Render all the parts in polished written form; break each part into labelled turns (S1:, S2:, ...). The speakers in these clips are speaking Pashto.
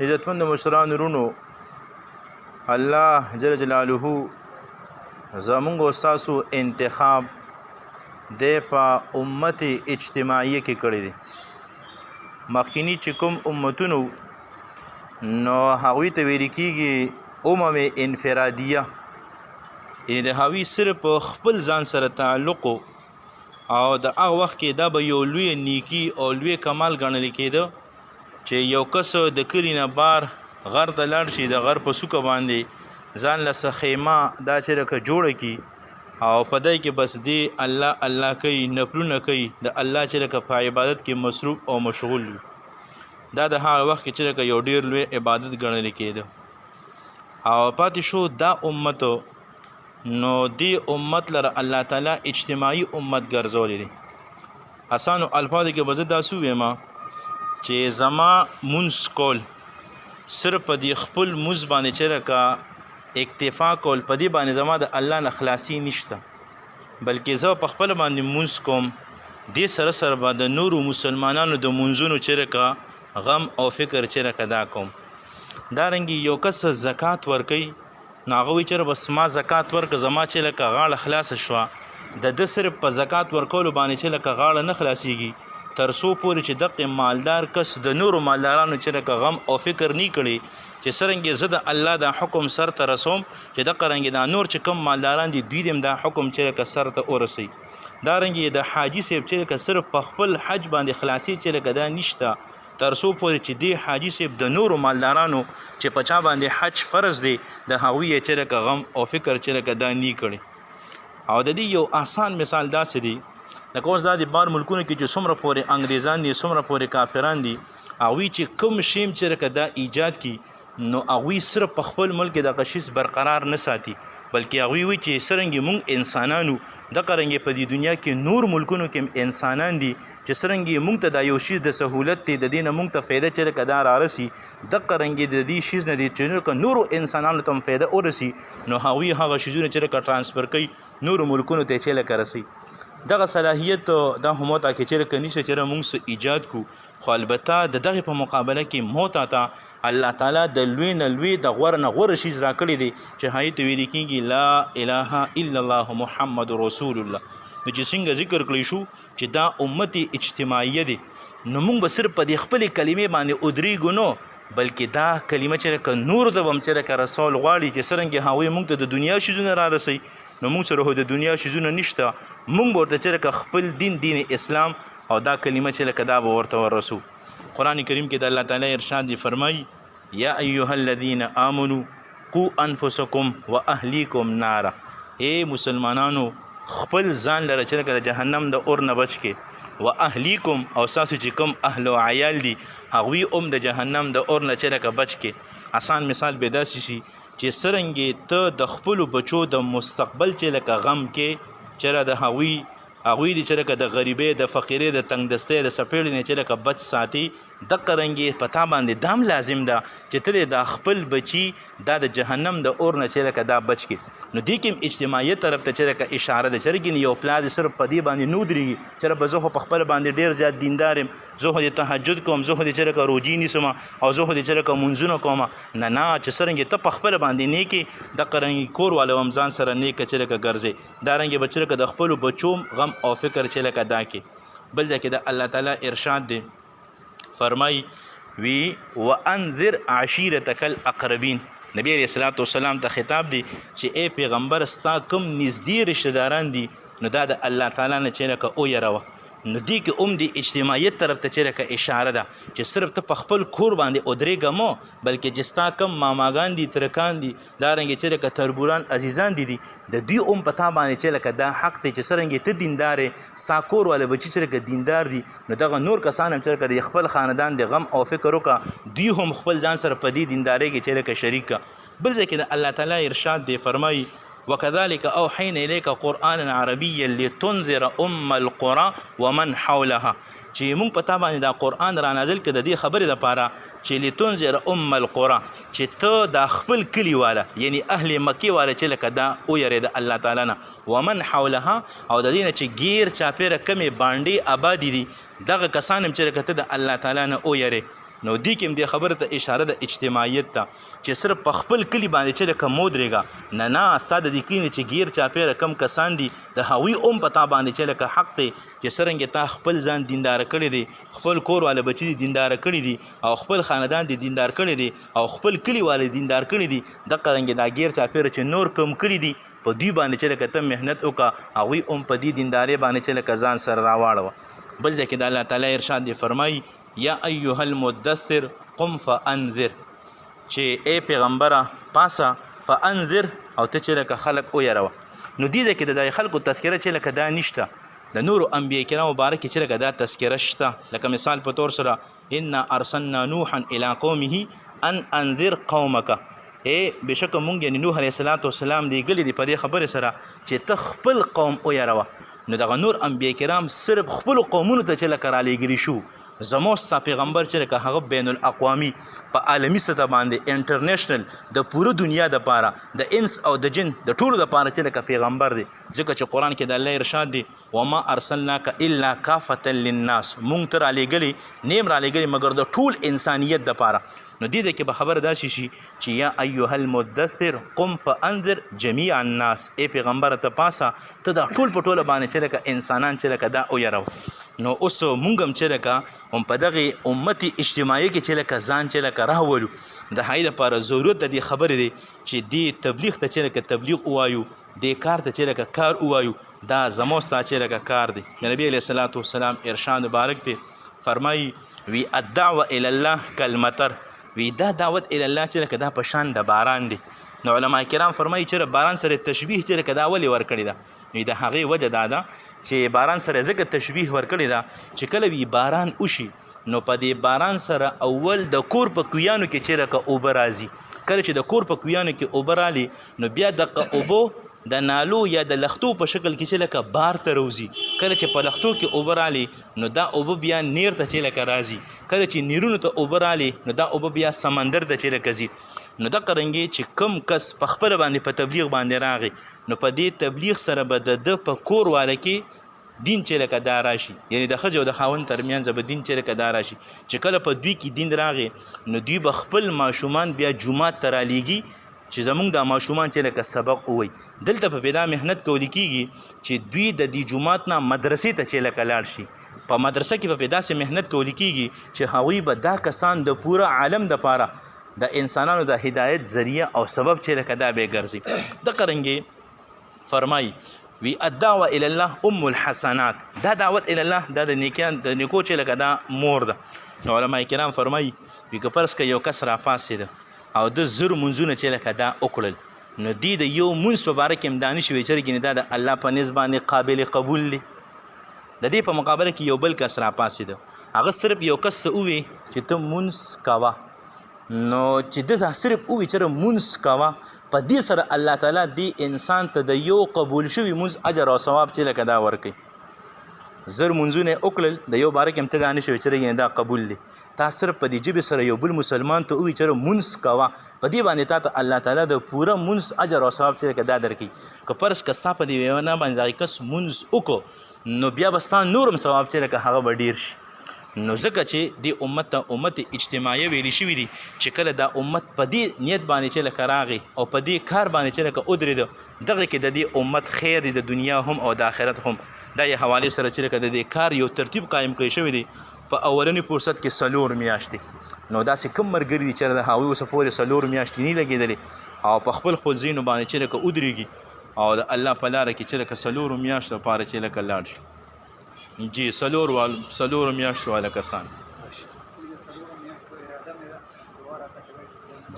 S1: عزتمند مشران ورونو، الله جل جلاله زمونږ او ستاسو انتخاب د په امت اجتماعي کې کړی دی. مخکینی چې کوم امتونو، نو هغوی ته ویل کېږي امم انفرادیه، یعنی د هغوی صرف خپل ځان سره تعلق، او د هغه وخت کې دا به یو لوی نیکی او لوی کمال ګڼل کېده چې یو کس د کلي نه بار غر ته لاړ شي، د غر په څوکه باندې ځان له څه خیمه دا چې لکه جوړه کړي او په دې کې بس دی الله الله کوي، نفلونه کوي، د الله چې لکه په عبادت کې مصروف او مشغول وي. دا د هغه وخت کې چې لکه یو ډیر لوی عبادت ګڼل کېده. او پاتې شو دا امت، نو دې امت لره الله تعالی اجتماعي امت ګرځولی دی. اسانو الفاظو کې به زه داسې ووایم چې زما مونځ کول، صرف په دې خپل مونځ باندې چې لکه اکتفا کول، په دې باندې زما د الله نه خلاصي نشته، بلکې زه په خپل باندې مونځ کوم، دې سره سره به د نورو مسلمانانو د مونځونو چې لکه غم او فکر چې لکه دا کوم. دارنګې یو کس زکات ورکوي، نو هغه وایي چېرې بس ما زکات ورکړه، زما چې لکه غاړه خلاصه شوه. د ده صرف په زکات ورکولو باندې چې لکه غاړه نه خلاصیږي، تر څو پورې چې دقه مالدار کس د نورو مالدارانو چې لکه غم او فکر نه کړي چې څرنګه زه د الله دا حکم سر ته رسوم، چې دقه رنګې دا نور چې کوم مالداران دي، دوی دې دا حکم چې لکه سر ته ورسوي. دا رنګې د حاجي صاحب چې لکه صرف په خپل حج باندې خلاصې چې لکه دا نشته، تر څو پورې چې دی حاجي صاحب د نورو مالدارانو چې په چا باندې حج فرض دی، د هغوی یې چې لکه غم او فکر چې لکه دا نی کړي. او د دې یو آسان مثال داسې دی لکه اوس دا د بار ملکونو کې چې څومره پورې انګریزان دي، څومره پورې کافران دي، هغوی چې کوم شیم چې لکه دا ایجاد کی، نو هغوی صرف په خپل ملک کې دغه شیز برقرار نه ساتي، بلکې هغوی وایي چې څرنګه مونږ انسانانو، دغه رنګ په دې دنیا کې نور ملکونو کې انسانان دي، چې څرنګه مونږ ته دا یو شیز د سهولت دی، د دې نه مونږ ته فایده چې لکه دا رارسي، دغه رنګ د دې شیز نه دی چې نورو انسانانو ته هم فایده ورسي، نو هغوی هغه شیزونه چې لکه ترانسفر کوي، نورو ملکونو ته چې لکه رسي. دغه صلاحیت دا هم تا کې چې لکه نشته چې مونږ څه ایجاد کو، خو البته د دغه په مقابله کې موتا ته الله تعالی د لوی نه لوی، د غوره نه غوره شیز راکړی دی چې هغې ته ویل کېږي لا اله الا الله محمد رسول الله. نو چې څنګه ذکر کړی شو چې دا امت اجتماعیه دی، نو موږ به صرف په دې خپلې کلمې باندې ودرېږو نو، بلکې دا کلمه چې لکه نورو ته به هم چې لکه رسول غواړي، چې څرنګه هغوی موږ ته د دنیا شیزونه را رسوي، نو موږ سره خو د دنیا شیزونه نشته، موږ به ورته چې لکه خپل دین، دین اسلام او دا کلمه چې لکه دا به ورته ورسو. قرآن کریم کې د الله تعالی ارشاد دی، فرمایي: یا ایها الذین آمنو قو انفسکم واهلیکم نارا. اے مسلمانانو، خپل ځان لره چې لکه د جهنم د اور نه بچ کې، و اهلیکم، او تاسو چې کوم اهل او عیال دي، هغوی هم د جهنم د اور نه چې لکه بچ کې. آسان مثال به داسې شي چې څرنګه ته د خپلو بچو د مستقبل چې لکه غم کې، چېرې د هغوی دې چې لکه د غریبۍ، د فقیرۍ، د تنګدستۍ، د څپېړې نه چې لکه بچ ساتي، دقه رنګې په تا باندې دام لازم ده چې ته دې دا خپل بچي دا د جهنم د اور نه چې لکه دا بچ کې. نو دې کې هم اجتماعیت طرف ته چې لکه اشاره ده، چې ګینې یو پلار دې صرف په دې باندې نه ودرېږي چې به زه خو په خپل باندې ډېر زیات دیندار یم، زه خو دې تهجد کوم، زه خو دې چې لکه روژې نیسم او زه خو دې چې لکه مونځونه کوم. نه نه، چې څرنګه ته په خپله باندې نیکې، دقه رنګې کور والا هم ځان سره نیکه چې لکه ګرځې، دا رنګې به چې لکه د خپلو بچو غم او فکر چې لکه دا کې. بل ځای کې د الله تعالی ارشاد دی، فرمای وی: وانذر عشیرتک الاقربین. نبی علیہ الصلوۃ والسلام ته خطاب دی چې ای پیغمبر، ستا کوم نږدې رشتہ داران دي، نو دا د الله تعالی نه چې لکه او یروه. نو دې کې هم د اجتماعیت طرف ته چې لکه اشاره ده چې صرف ته په خپل کور باندې ودرېږه مو، بلکې چې ستا کوم ماماګان دي، ترکان دي، دا رنګې چې لکه تربوران، عزیزان دي، د دوی هم په تا باندې چې لکه دا حق دی چې څرنګه ته دیندار یې، ستا کور والا بچي چې لکه دیندار دي، نو دغه نور کسان هم چې لکه د خپل خاندان د غم او فکر وکړه، دوی هم خپل ځان سره په دې دیندارۍ کې چې لکه شریک کړه. بل ځای کې د الله تعالی ارشاد دی، فرمایي: وكذلك اوحينا اليك قرانا عربيا لتنذر ام القرى ومن حولها. چې مونږ په تا باندې دا قرآن را نازل کړ د دې خبرې دپاره چې لتنذر ام القرى، چې ته دا خپل کلي والا، یعنی اهل مکې والا چې لکه دا ویرې د الله تعالی نه، ومن حولها، او د دې نه چې ګیر چاپېره کومې بانډې آبادې دي، دغه کسان هم چې لکه ته د الله تعالی نه ویرې. نو دې کې هم دې خبره ته اشاره ده اجتماعیت ته، چې صرف په خپل کلي باندې چې لکه مه ودرېږه، نه نه، ستا د دې کلي نه چې ګیر چاپېره کوم کسان دي د هغوی هم په تا باندې چې لکه حق دی، چې څرنګه تا خپل ځان دینداره کړی دی، خپل کور والا بچي دي دینداره کړي دي، او خپل خاندان دي دیندار کړی دی، او خپل کلي والا دي دیندار کړي دي، دقه رنګې دا ګیر چاپېره چې نور کوم کلي دي په دوی باندې چې لکه ته محنت وکړه، هغوی هم په دې دیندارۍ باندې چې لکه ځان سره راواړوه. بل ځای کې د الله تعالی ارشاد دی، فرمایي یا ایها المدثر قم فانذر، چې ای پیغمبره پاسه فانذر او ته چې لکه خلک ویروه. نو دې ځای کې د دغې خلکو تذکره چې لکه دا نشته، د نورو انبیاء کرامو باره کې چې لکه دا تذکره شته، لکه مثال په تور سره انا ارسلنا نوحا الی قومه ان انذر قومک، ای بېشکه مونږ یعنی نوح علیه الصلاة والسلام لېږلي دي په دې خبرې سره چې ته خپل قوم ویروه. نو دغه نور انبیاء کرام صرف خپلو قومونو ته چې لکه رالیږلي شو، زموږ ستا پیغمبر چې لکه هغه بین الاقوامي په عالمي سطح باندې انټرنیشنل د پوره دنیا دپاره د انس او د جن د ټولو دپاره چې لکه پیغمبر دی، ځکه چې قرآن کې د الله ارشاد دی وما ارسلناک الا کافة للناس، مونږ ته رالیږلي نیم رالیږلي مګر د ټول انسانیت دپاره. نو دې ځای کې به خبره داسې شي چې یا ایها المدثر قم فانذر جمیع الناس، ای پیغمبره ته پاسه ته دا ټول په ټوله باندې چې لکه انسانان چې لکه دا ویروه. نو اوس مونږ هم چې لکه هم په دغې امت اجتماعي کې چې لکه ځان چې لکه راولو، د هغې دپاره ضرورت د دې خبرې دی چې دې تبلیغ ته چې لکه تبلیغ ووایو، دې کار ته چې لکه کار ووایو، دا زموږ ستا چې لکه کار دی. د نبی علیه الصلاة والسلام ارشاد مبارک دی، فرمایي وی الدعوه الی الله کالمطر، وی دا دعوت الی الله چې لکه دا په شان د باران دی. نو علما کرام فرمایي چې باران سره تشبیه چې لکه دا ولې ورکړې ده؟ وی د هغې وجه دا ده چې باران سره ځکه تشبیه ورکړې ده چې کله وی باران وشي نو په دې باران سره اول د کور په کویانو کې چې لکه اوبه راځي، کله چې د کور په کویانو کې اوبه رالي نو بیا دغه اوبه د نالو یا د لښتو په شکل کې چې لکه بار ته راوځي، کله چې په لښتو کې اوبه رالي نو دا اوبه بیا نیر ته چې لکه راځي، کله چې نیرونو ته اوبه رالي نو دا اوبه بیا سمندر ته چې لکه ځي. نو دغه رنګې چې کم کس په خپله باندې په تبلیغ باندې راغی نو په دې تبلیغ سره به د ده په کور واله کې دین چې لکه دا راشي، یعنی د ښځې او د خاوند ترمنځ به دین چې لکه دا راشي، چې کله په دوی کې دین راغی نو دوی به خپل ماشومان بیا جومات ته رالیږي چې زمونږ دا ماشومان چې لکه سبق ووایي. دلته په پیدا محنت کول کېږي چې دوی د دې جومات نه مدرسې ته چې لکه لاړ شي، په مدرسه کې په داسې محنت کول کېږي چې هغوی به دا کسان د پوره عالم دپاره د انسانانو د هدایت ذریعه او سبب چې لکه دا به ګرځي. دغه رنګې فرمایي وی الدعوه الی الله ام الحسنات، دا دعوت الی الله دا د نیکیان د نیکو چې لکه دا مور ده. نو علما کرام فرمایي وی که فرض که یو کس راپاڅېده او د زر مونځونه چې لکه دا وکړل نو دی د یو مونځ په باره کې هم دا نه شي ویل چې ګینې دا د الله په نزد باندې قابل قبول دی. د دې په مقابله کې یو بل کس راپاڅېده، هغه صرف یو کس ته ووی چې ته مونځ کوه، نو چې ده صرف ووی چې مونځ کوه، په دې سره الله تعالی دې انسان ته د یو قبول شوي مونځ اجر او ثواب چې لکه دا ورکوي. زر مونځونه یې وکړل، د یو باره کې هم ته دا نه شوې چې ګینې دا قبول دی، تا صرف په دې ژبې سره یو بل مسلمان ته ووایي چې مونځ کوه، په دې باندې تا ته الله تعالی د پوره مونځ اجر او ثواب چې لکه دا درکوي. که فرض که ستا په دې وینا باندې دغه کس مونځ وکړو نو بیا به ستا نور هم ثواب چې لکه هغه به ډېر شي. نو ځکه چې دې امت ته امت اجتماعي ویل شوي دي چې کله دا امت په دې نیت باندې چې لکه راغی او په دې کار باندې چې لکه ودرېده، دغه کې د دې امت خیر دی، د دنیا هم او د آخرت هم. دا یې حوالې سره چې لکه د دې کار یو ترتیب قایم کړی شوی دی. په اولني فرصت کې څلور میاشتې، نو داسې کم ملګري دي چې د هغوی اوسه پورې څلور میاشتې نه لګېدلې او په خپل خپل ځایونو باندې چې لکه ودرېږي او د الله په لاره کې چې لکه څلورو میاشتو لپاره چې لکه لاړ شي. جی څلورو میاشتو والا کسان.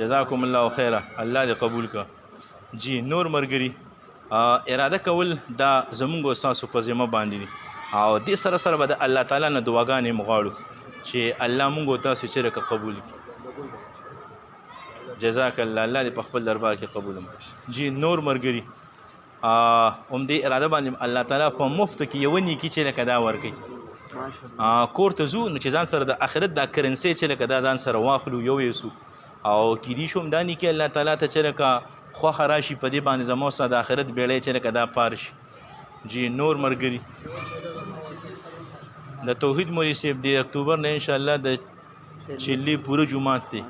S1: جزاکم الله خیره، الله دې قبول کړه. جی نور ملګري اراده کول دا زمونږ او ستاسو په ذمه باندې دي، او دې سره سره به د الله تعالی نه دعاګانې هم غواړو چې الله مونږ او تاسو چې لکه قبول کړي. جزاک الله، الله دې په خپل دربار کې قبول کړي. جی نور ملګري هم دې اراده باندې الله تعالی په مفت کې یوه نیکي چې لکه دا ورکوي. کور ته ځو نو چې ځان سره د آخرت دا کرنسي چې لکه دا ځان سره واخلو یو یې سو، او کیدی شو هم دا نیکي الله تعالی ته چې لکه خوښه راشي په دې باندې زموږ سره د آخرت بیړۍ چې لکه دا پار شي. جی نور ملګري د توحید مولوي صاحب د اکتوبر نه انشاءالله د چلی پوره جماعت دی.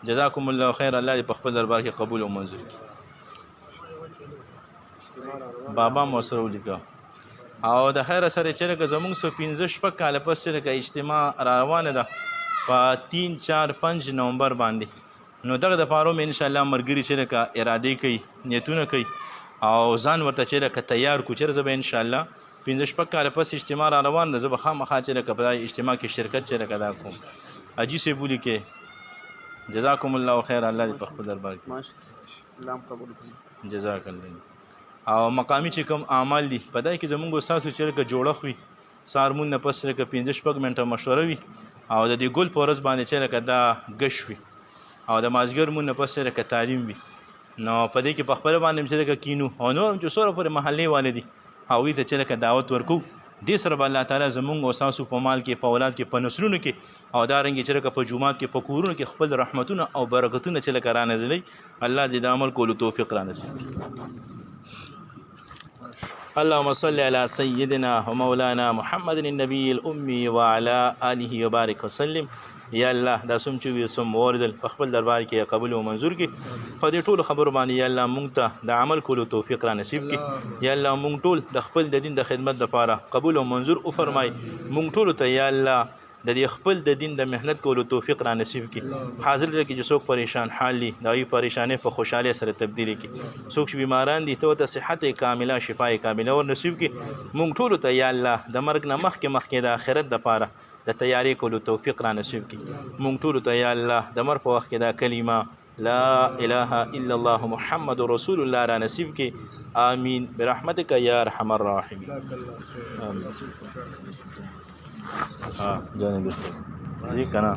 S1: جزاکم الله خیر. الله دې په خپل دربار کې قبول او منظور کړي. بابا مو سره ولیکه. او د خیر سره چې لکه زمونږ څه 15 شپږ کاله پس چې لکه اجتماع روانه ده په 3 4 5 نومبر باندې، نو دغه د پاره مې انشاءالله مرګري چې لکه ارادې کوي، نیتونه کوي او ځان ورته چې لکه تیار کو. چېرې زه به انشاءالله 15 شپږ کاله پس اجتماع را روان ده، زه به خامخا چې لکه په دا اجتماع کې شرکت چې لکه دا کوم. حاجي صاحب ولیکې. جزاکم الله خیر. الله دې په خپل دربار کې جزاک الله. او مقامي چې کوم اعمال دي په دای کې زمونږ ستاسو چې لکه جوړښت وي، سهار مونږ نه پس لکه 15 شپږ منټه مشوره وي او د دې ګل په ورځ باندې چې لکه دا ګش وي او د مازدیګر مونږ نه پس چې لکه تعلیم وي، نو په دې کې په خپله باندې هم چې لکه کینو او نور هم چې څومره پورې محلې والي دي هغوی ته چې لکه دعوت ورکوو. دې سره به الله تعالی زمونږ او ستاسو په مال کې، په اولاد کې، په نسلونو کې او دارنګې چې لکه په جومات کې، په کورونو کې خپل رحمتونه او برکتونه چې لکه رانازلوي. الله دې د عمل کولو توفیق رانصیب کړي. اللهم صل على سيدنا ومولانا محمد النبي الأمي وعلى آله وبارك وسلم. یا الله دا سم چې وي سم وردل په خپل دربار کې قبول او منظور کړي. په دې ټولو خبرو باندې یا الله مونږ ته د عمل کولو توفیق را نصیب کړي. یا الله مونږ ټول د خپل د دین د خدمت لپاره قبول او منظور وفرمای. مونږ ټولو ته یا الله د دې خپل د دین د محنت کولو توفیق را نصیب کړي. حاضر لري چې څوک پریشان حال دي د هغوی پریشانۍ په خوشحالۍ سره تبدیل کړي. څوک چې بیماران دي ته ورته صحت کامله، شفای کامله ور نصیب کړي. مونږ ټولو ته یا الله د مرګ نه مخکې مخکې د آخرت دپاره د تیارې کولو توفیق را نصیب کړي. مونږ ټولو ته یا الله د مرګ په وخت کې دا کلمه لا اله الا الله محمد رسول الله را نصیب کړي. آمین برحمتک یا ارحم الراحمین. آمین. ها جانب زی کنا.